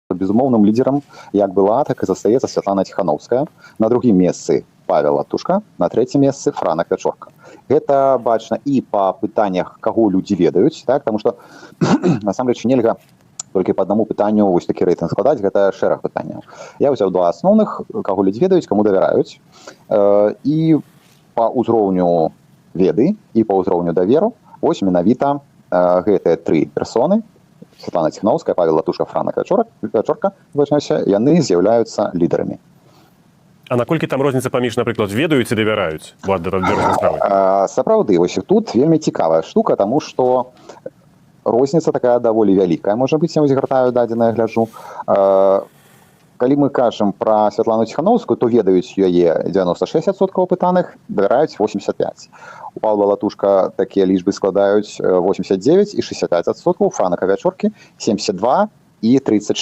Безумоўным лідерам як была, так і застаецца Святлана Ціхановская. На другім месцы Павел Латушка, на трэцім месцы Франак Вячорка. Гэта бачна і па пытаннях, каго людзі ведаюць, так, потому что насамрэч нельга толькі по аднаму пытанню вось такі рэйтынг складаць, гэта шэраг пытанняў. Я ўзяў два асноўных: каго людзі ведаюць, каму давяраюць. І па ўзроўню веды, і па ўзроўню даверу вось менавіта гэтыя тры персоны, Святлана Ціхановская, Павел Латушка, Франак Вячорка, яны з'яўляюцца лідарамі. А наколькі там розніца паміж, напрыклад, ведаюць і давяраюць? Сапраўды, вось тут вельмі цікавая штука, таму што розніца такая даволі вялікая можа быць. Я вось гартаю дадзеная, гляджу. Калі мы кажам пра Святлану Ціхановскую, то ведаюць яе 96% апытаных, давяраюць 85. У Павла Латушка такія лічбы складаюць 89 і 65%, Франака Вячоркі 72 і 36.